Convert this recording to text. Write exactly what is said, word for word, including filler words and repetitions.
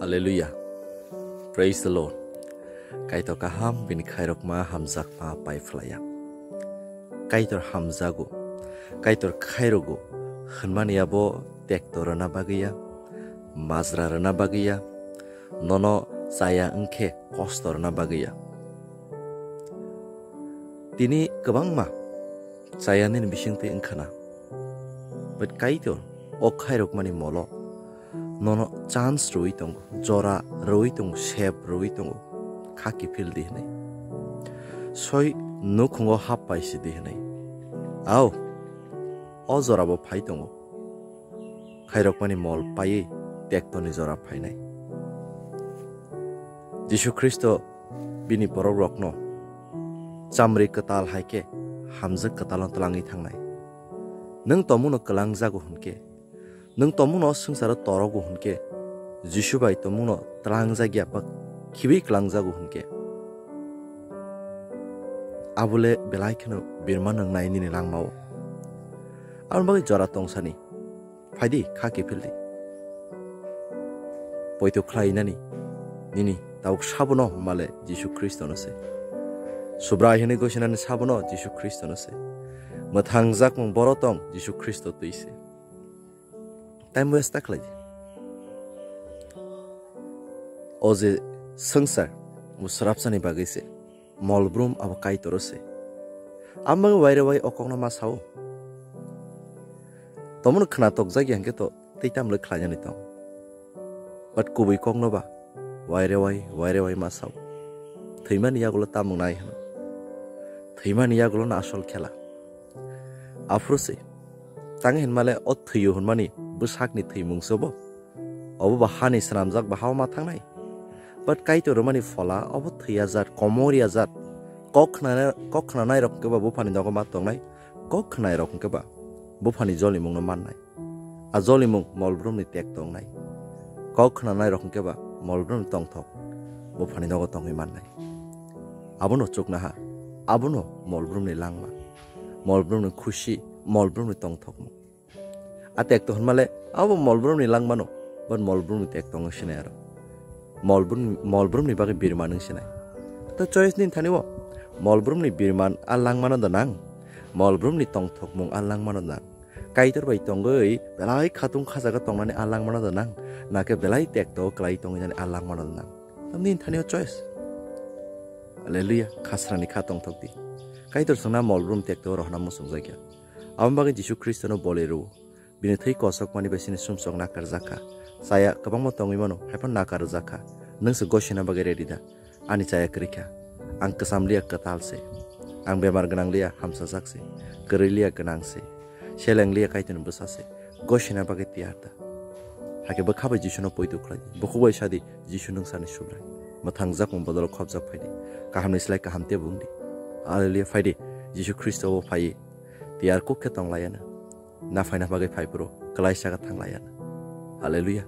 Alleluia. Praise the Lord. Kaitor kaham, bini khairokma hamjakma pai phlaiya. Kaitor hamjago, Kaitor khairogo hwnmani abo tekto rwna bagwi ya, majra rwna bagwi ya, nono chaya wngkhe kosto rwna bagwi ya. Tini kwbangma chaya nini bisingtwi wngkhana. But Kaitor o khairokmani molo nono chance rwui tongo, jora rwui tongo, sep rwui tongo, kha kiphil di hwnwi. Soi nukhungo hap pai si di hwnwi. Au, o jorabo phai tongo. Khairokmani mol paiwi tektoni jora phainai. Jisu Khristo bini borokrokno chamri kwtal hai khe hamjwk kwtalno twlangwi thangnai. Nwng tongmungno kwlangjago hwn khe, nwng tongmungno swngcharo torogo hwn khe, Jisu bai tongmungno twlangjak ya ba khibi kwlangjago hwn khe, abole belai kheno birma nwngnai nini langmao. Aboni bagwi jora tongsani. Phaidi, kha kiphil di. Poito khlainani nini tabuk sabono male Jisu Khristono se. Subrai hwnwi gosinani sabono Jisu Khristono se. Mwthangjakmung boro tong Jisu Khristo twi se. Time waste ta khlai di. O je swngchar, bo swrapsani bagwi se. Molbrum abo Kaitoro se. Amang waire wai o kokno ma sao. Tomon khna tokjak ya hwnkhe to tei tamle khlainani tong. But kubui kokno ba waire wai, waire wai ma sao. Thwimani yagulo tamung nai hwno. Thwimani yagulo no asol khela. Aphuru se. Tang hinmale o thwiyo hwnmani bwsakni thwimung se bo. Obo ba hani swnamjak ba hao ma thangnai. But Kaitor rwmani phola obo thwiya jat, komoria jat. Kok khna-, kok khnanai rok hwnkhe ba buphani nogo ma tongnai. Kok khnai rok hwnkhe ba buphani jolimungno mannai. A jolimung molbrumni tek tongnai. Kok khnanai rok hwnkhe ba molbrumni tongthok buphani nogo tongwi mannai. Abono chuknaha, abono molbrumni langma, molbrumni khusi, molbrumni tongthokmung. A tekto hwnmale abo molbrumni langmano, but molbrumni tekto wng sinai aro. Molbrum-, molbrumni bagwi birman wng sinai. To choice ni thani o molbrumni birman a langmano da nang, molbrumni tongthokmung a langmano da nang. Kaitor bai tongwi belai khatung khajaga tongnani a langmano da nang, nakhe belai tekto kwlai tongwi nani a langmano da nang. Tamni thani o choice. Hallelujah, khasrani kha tongthok di. Kaitor songna molbrum tekto rohna muchungjak ya. Aboni bagwi Jisu Khristono bolero. Bini thwi kosokmani bai chini sumsok nakarjak kha. Chaya kwbangma tongwi mano, haiphano nakarjak kha. Nwng se gosina bagwi ready da? Ani chaya kwrwi kha. Ang kwcham liya kwtal se. Ang bemar gwnang liya hamsajak se. Kwrwi liya gwnang se. Seleng liya Kaitorni bwsa se. Gosina bagwi tiyar da? Hakhe bwkha bai Jisuno poito khlai di. Bukhuk bai sa di, "Jisu nwng sani Subrai. Mwthangjakmung bodolo khopjak phai di. Kahamni slai kaham tei bung di." Hallelujah, phai di. Jisu Khristo bo phai. Tiyar kuk khe tong laiya na. Na phaina bagwi phai phuru, kwlai saka thang laiya na. Hallelujah.